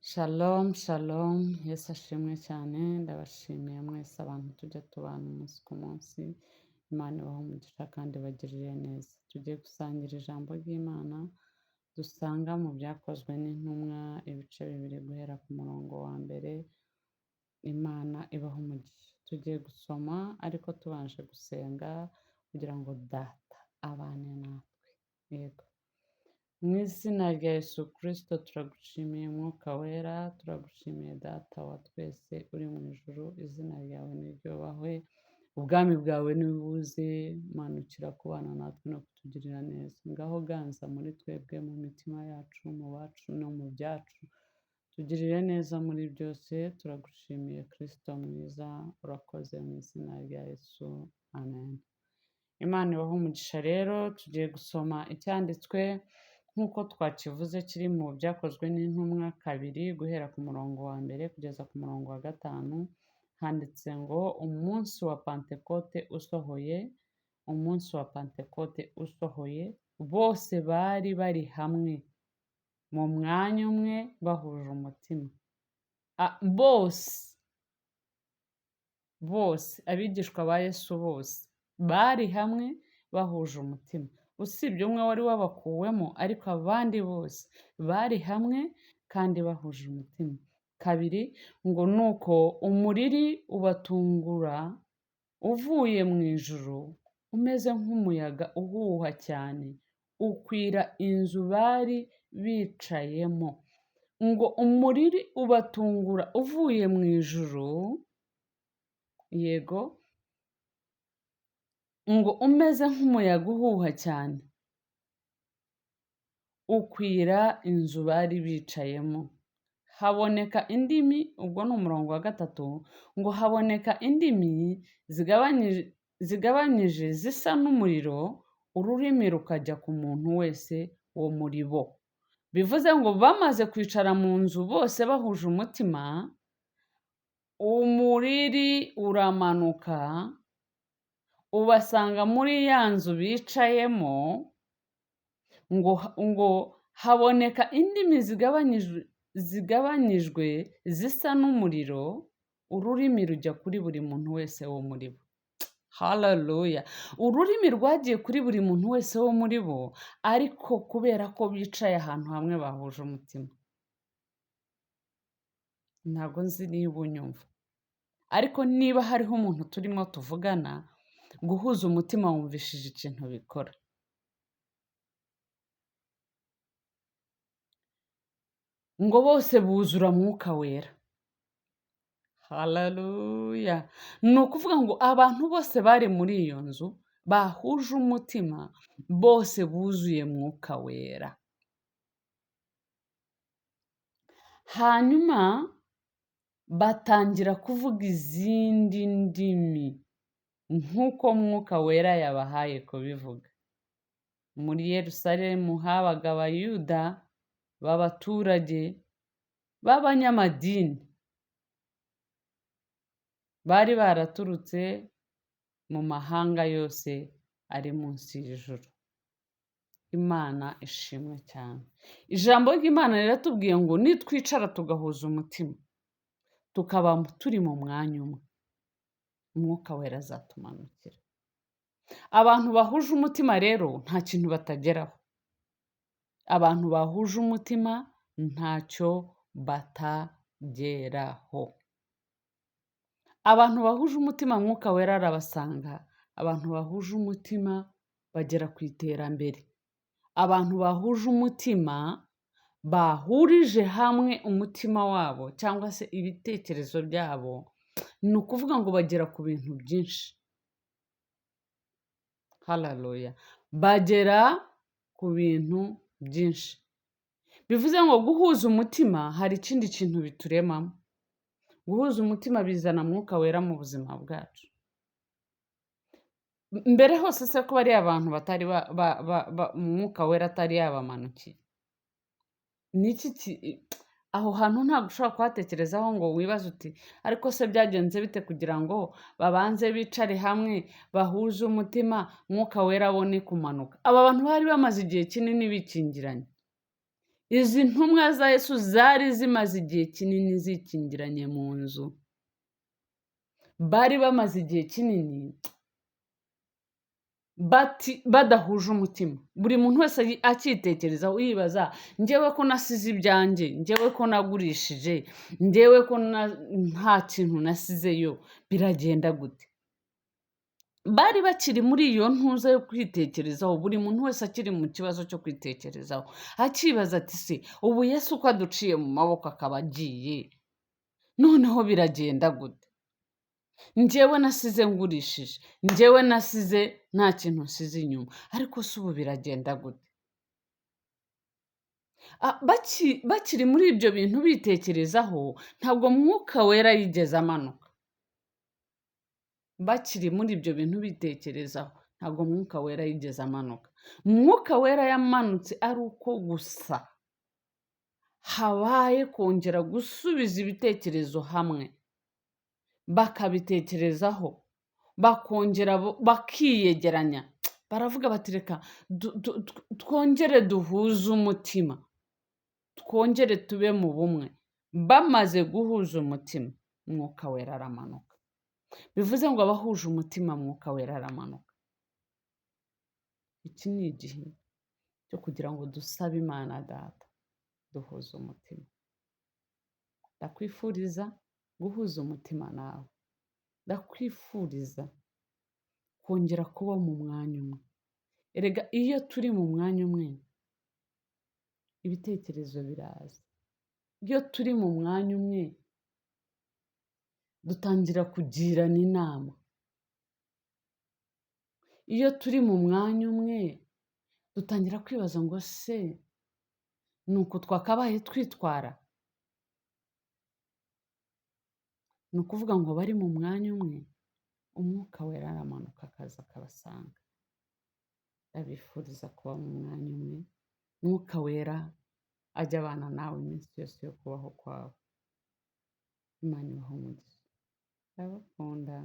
Shalom, shalom, Yesu ashimwe cyane, ndabashimiye mwese abantu tujya tubana umunsi ku munsi, Imana ibahe umugisha kandi ibagirire neza. Tugiye gusangira ijambo ry'Imana dusanga mu byakozwe n'intumwa, ibice bibiri guhera ku murongo wa mbere, Imana ibahe umugisha. Tugiye gusoma ariko tubanje gusenga kugira ngo Data abane natwe. Yego. Mu izina rya Yesu Kristo turagushimiye Mwuka Wera, turagushimiye Data wa twese uri mu ijuru, izina ryawe niryubahwe, ubwami bwawe nibuze, manukira kubana natwe no kutugirira neza. Ngaho ganza muri twebwe, mu mitima yacu, mu bacu no mu byacu, tugirire neza muri byose, turagushimiye Kristo mwiza, urakoze mu izina rya Yesu, amen. Imana ibahe umugisha rero, tugiye gusoma icyanditswe nk'uko twakivuze kiri mu byakozwe n'intumwa kabiri guhera ku murongo wa mbere kugeza ku murongo wa gatanu, handitse ngo umunsi wa Pantekote usohoye, umunsi wa Pantekote usohoye, bose bari bari hamwe mu mwanya umwe bahuje umutima. Bose, bose, abigishwa ba Yesu bose bari hamwe bahuje umutima, usibye umwe wari wabakuwemo, ariko abandi bose bari hamwe kandi bahuje umutima. Kabiri, ngo nuko umuriri ubatungura uvuye mu ijuru umeze nk'umuyaga uhuha cyane, ukwira inzu bari bicayemo. Ngo umuriri ubatungura uvuye mu ijuru, yego, ngo umeze nk'umuyaga uhuha cyane, ukwira inzu bari bicayemo. Haboneka indimi, ubwo ni umurongo wa gatatu, ngo haboneka indimi zigabanyije zisa n'umuriro, ururimi rukajya ku muntu wese wo muri bo. Bivuze ngo bamaze kwicara mu nzu bose bahuje umutima, umuriri uramanuka ubasanga muri ya nzu bicayemo, ngo haboneka indimi zigabanyijwe zisa n'umuriro, ururimi rujya kuri buri muntu wese wo muri bo. Haleluya! Ururimi rwagiye kuri buri muntu wese wo muri bo, ariko kubera ko bicaye ahantu hamwe bahuje umutima. Ntabwo nzi niba unyumva, ariko niba hariho umuntu turimo tuvugana, guhuza umutima wumvishije ikintu bikora. Ngo bose buzura Mwuka Wera. Haleluya! Ni ukuvuga ngo abantu bose bari muri iyo nzu bahuje umutima, bose buzuye Mwuka Wera. Hanyuma batangira kuvuga izindi ndimi nk'uko Mwuka Wera yabahaye kubivuga. Muri Yerusalemu habaga Abayuda b'abaturage b'abanyamadini bari baraturutse mu mahanga yose ari munsi y'ijuru. Imana ishimwe cyane. Ijambo ry'Imana riratubwiye ngo nitwicara tugahuza umutima, tukaba turi mu mwanya umwe, Umwuka Wera azatumanukira. Abantu bahuje umutima rero nta kintu batageraho. Abantu bahuje umutima ntacyo batageraho. Abantu bahuje umutima Mwuka Wera arabasanga. Abantu bahuje umutima bagera ku iterambere. Abantu bahuje umutima bahurije hamwe umutima wabo cyangwa se ibitekerezo byabo, ni ukuvuga ngo bagera ku bintu byinshi. Haleluya! Bagera ku bintu byinshi. Bivuze ngo guhuza umutima hari ikindi kintu bituremamo. Guhuza umutima bizana Mwuka Wera mu buzima bwacu. Mbere hose se ko bariya abantu batari Mwuka Wera atari yabamanukiye. Niki aho hantu ntabwo ushobora kuhatekerezaho ngo wibaze uti ariko se byagenze bite kugira ngo babanze bicare hamwe bahuze umutima Mwuka Wera abone kumanuka. Aba bantu bari bamaze igihe kinini bikingiranye. Izi ntumwa za Yesu zari zimaze igihe kinini zikingiranye mu nzu, bari bamaze igihe kinini badahuje umutima, buri muntu wese akitekerezaho, yibaza: njyewe ko nasize ibyanjye, njyewe ko nagurishije, njyewe ko nta kintu nasizeyo, biragenda gute? Bari bakiri muri iyo ntuza yo kwitekerezaho, buri muntu wese akiri mu kibazo cyo kwitekerezaho, akibaza ati: se ubu Yesu uko aduciye mu maboko akaba agiye, noneho biragenda gute? Njyewe nasize ngurishije, njyewe nasize nta kintu nsize inyuma, ariko se ubu biragenda gute? Bakiri muri ibyo bintu bitekerezaho, ntabwo Mwuka Wera yigeze amanuka. Bakiri muri ibyo bintu bitekerezaho, ntabwo Mwuka Wera yigeze amanuka. Mwuka Wera yamanutse ari uko gusa habaye kongera gusubiza ibitekerezo hamwe, bakabitekerezaho, bakongera bakiyegeranya, baravuga bati: reka twongere duhuze umutima, twongere tube mu bumwe. Bamaze guhuza umutima, Mwuka Wera aramanuka. Bivuze ngo abahuje umutima, Mwuka Wera aramanuka. Iki ni igihe cyo kugira ngo dusabe Imana Data duhuze umutima. Ndakwifuriza guhuza umutima nawe, ndakwifuriza kongera kuba mu mwanya umwe. Erega iyo turi mu mwanya umwe, ibitekerezo biraza. Iyo turi mu mwanya umwe, dutangira kugirana inama. Iyo turi mu mwanya umwe, dutangira kwibaza ngo: se ni uku twakabaye twitwara? Ni ukuvuga ngo bari mu mwanya umwe, Umwuka Wera aramanuka akaza akabasanga. Ndabifuriza kuba mu mwanya umwe, Mwuka Wera ajya abana nawe iminsi yose yo kubaho kwawe. Imana ibahe umugisha. Ndabakunda.